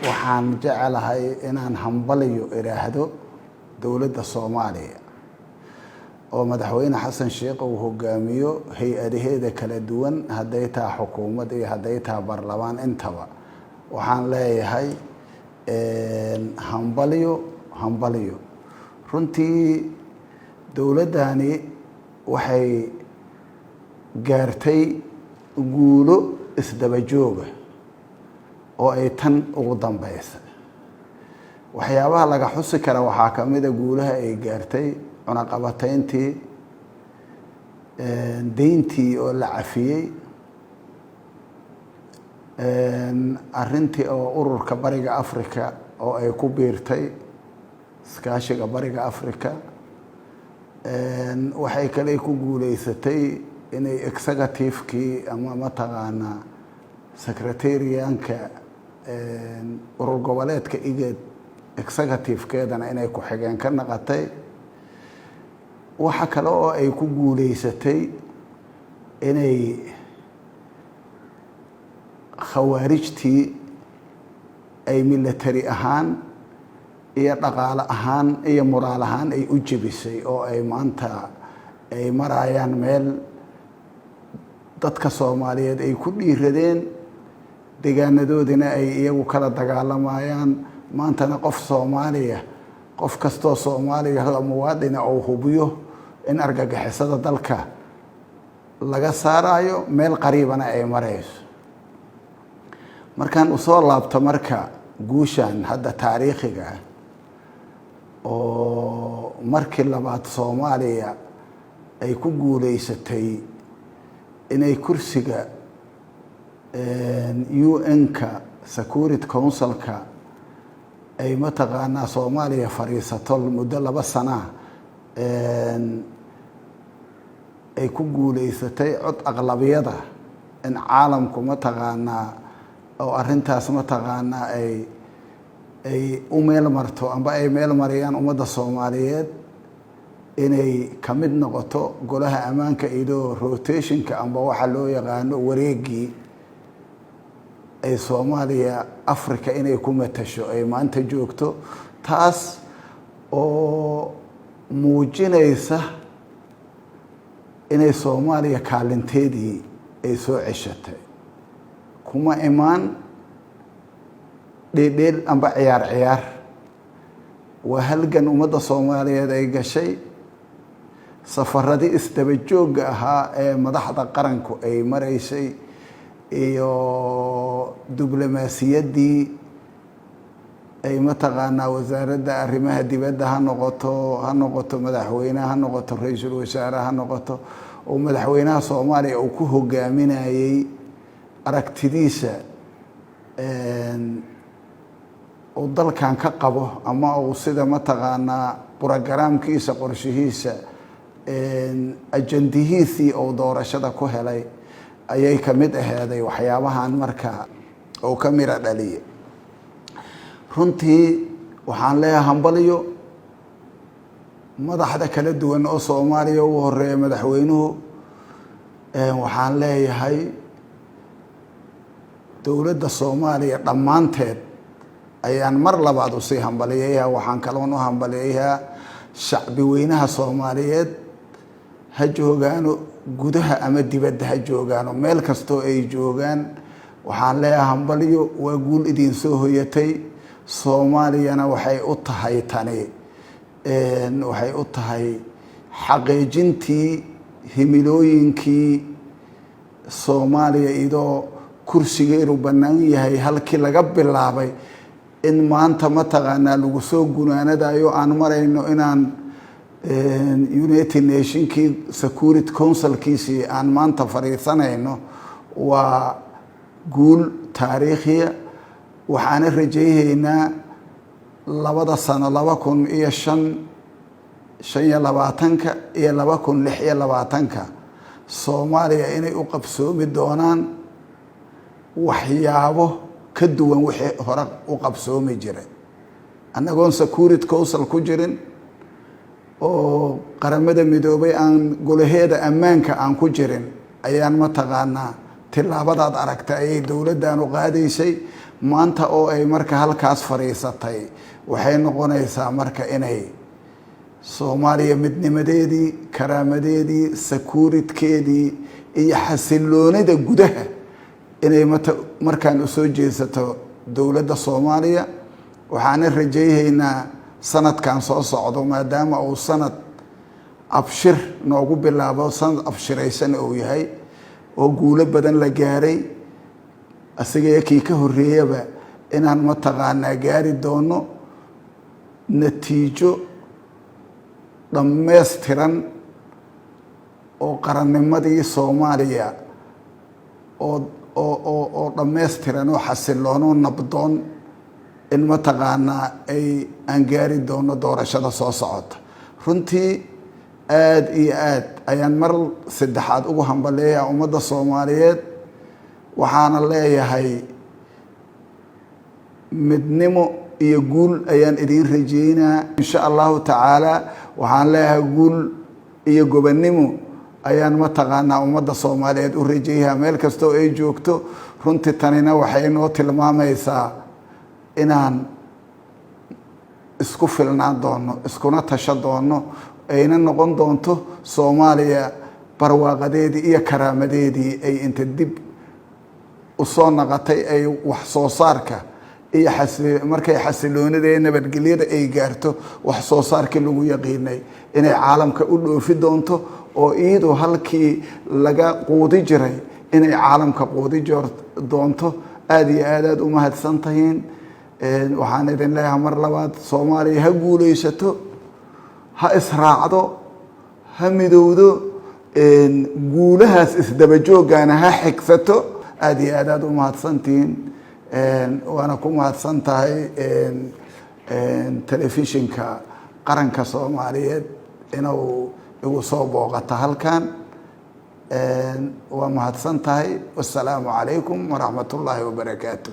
Waxaan jecelahay inaan hambaliyo idhaahdo dowladda Soomaaliya oo Madaxweyne Xasan Sheekh uu hogaamiyo, hay-adaheeda kala duwan, hadday taha xukuumad iyo hadday taha baarlamaan intaba. Waxaan leeyahay hambalyo, hambalyo. Runtii dowladdani waxay gaartay guulo isdaba jooga oo ay tan ugu dambeysa. Waxyaabaha laga xusi kara waxaa ka mid a guulaha ay gaartay cunaqabatayntii, deyntii oo la cafiyey, arrintii oo Ururka Bariga Africa oo ay ku biirtay, Iskaashiga Bariga Africa. Waxay kale ku guuleysatay inay executive-kii ama mataqaanaa secretariat-ka urur goboleedka IGAD executive-keedana inay ku-xigeen ka naqatay. Waxa kale oo ay ku guuleysatay inay Khawaarijtii ay military ahaan iyo dhaqaale ahaan iyo muraal ahaan ay u jebisay, oo ay maanta ay marayaan meel dadka Soomaaliyeed ay ku dhiiradeen, deegaanadoodina ay iyagu kala dagaalamayaan. Maantana qof Soomaaliya, qof kastoo Soomaaliya muwaadina uu hubiyo in argagixisada dalka laga saarayo, meel qariibana ay marayso. Markaan usoo laabto marka guushan hadda taariikhiga ah oo markii labaad Soomaaliya ay ku guuleysatay inay kursiga UN-ka Security Council-ka ay mataqaanaa Soomaaliya fadhiisato muddo 2 sanaa, ay ku guuleysatay cod aqlabiyada in caalamku mataqaanaa oo arrintaas mataqaanaa ay u meel marto amba ay meel mariyaan ummadda Soomaaliyeed inay ka mid noqoto Golaha Ammaanka, iyadoo rotation-ka amba waxa loo yaqaano wareegii ay Soomaaliya Africa inay ku matasho ay maanta joogto, taas oo muujinaysa inay Soomaaliya kaalinteedii ay soo ceshatay. Kuma imaan dheeldheel amba ciyaar ciyaar, waa halgan ummadda Soomaaliyeed ay gashay. Safaradii isdaba joogga ahaa ee madaxda qaranku ay maraysay iyo diblomaasiyaddii ay mataqaanaa Wasaaradda Arrimaha Dibadda ha noqoto, ha noqoto madaxweyne, ha noqoto ra-iisul wasaare, ha noqoto, oo madaxweynaha Soomaaliya uu ku hogaaminayey aragtidiisa uu dalkan ka qabo ama uu sida mataqaanaa programkiisa, qorshihiisa, ajandihiisii uu doorashada ku helay ayay ka mid aheeday waxyaabahan marka uu ka miro dhaliyay. Runtii waxaan leeyahay hambalyo madaxda kala duwan oo Soomaaliya, ugu horeeya madaxweynuhu. Waxaan leeyahay dowladda Soomaaliya dhammaanteed ayaan mar labaad usii hambaliyayaa. Waxaan kaloon u hambaliyayaa shacbi weynaha Soomaaliyeed, ha joogaano gudaha ama dibadda ha joogaano, meel kastoo ay joogaan. Waxaan leeyahay hambalyo, waa guul idin soo hoyatay. Soomaaliyana waxay u tahay tani, waxay u tahay xaqiijintii himilooyinkii Soomaaliya, iyadoo kursigeedu bannaan yahay halkii laga bilaabay in maanta mataqaanaa lagu soo gunaanadayo, aan marayno inaan United Nation-kii Security Council-kiisii aan maanta fadhiisanayno, waa guul taariikhiya. Waxaana rajayhaynaa 2da sano, 2025-ka iyo 2026-ka, Soomaaliya inay u qabsoomi doonaan waxyaabo ka duwan wixii hore u qabsoomi jiray, annagoon Security Council ku jirin oo Qaramada Midoobay aan golaheeda ammaanka aan ku jirin ayaan mataqaanaa tillaabadaad aragtay ayay dowladdan u qaadaysay. Maanta oo ay marka halkaas fadhiisatay, waxay noqonaysaa marka inay Soomaaliya midnimadeedii, karaamadeedii, security-keedii iyo xasiloonida gudaha inay mata markaan usoo jeesato dowladda Soomaaliya. Waxaana rajayhaynaa sanadkan soo socdo, maadaama uu sanad abshir noogu bilaabo, sanad abshiraysan uu yahay oo guulo badan la gaaray, asiga kii ka horreeyaba, inaan mataqaanaa gaari doono natiijo dhammaystiran oo qarannimadii Soomaaliya oo dhammaystiran oo xasiloon oo nabdoon in mataqaanaa ay aan gaari doono doorashada soo socota. Runtii aada iyo aad ayaan mar saddexaad ugu hambaleeyaa ummadda Soomaaliyeed. Waxaana leeyahay midnimo iyo guul ayaan idiin rajeynaa, insha Allahu tacaala. Waxaan leeyahay guul iyo gobonnimo ayaan mataqaanaa ummadda Soomaaliyeed u rajeyhaa meel kastoo ay joogto. Runtii tanina waxay noo tilmaamaysaa inaan isku filnaan doono, iskuna tasho doono, ayna noqon doonto Soomaaliya barwaaqadeedii iyo karaamadeedii ay inta dib usoo naqatay, ay wax soo saarka iyo markay xasiloonida ee nabadgelyada ay gaarto, wax soo saarkii lagu yaqiinay inay caalamka u dhoofi doonto, oo iyadu halkii laga quudi jiray inay caalamka quudi doonto. Aada iyo aad aad u mahadsan tahiin. Waxaan idin leeyahay mar labaad, Soomaaliya ha guuleysato, ha israacdo, ha midowdo, guulahaas isdabajoogana ha xigsato. Aada iyo aad aad u mahadsantihiin, waana ku mahadsan tahay Telefishinka Qaranka Soomaaliyeed inuu igu soo booqato halkan. Waa mahadsan tahay. Wasalaamu calaykum waraxmat ullaahi wabarakaatu.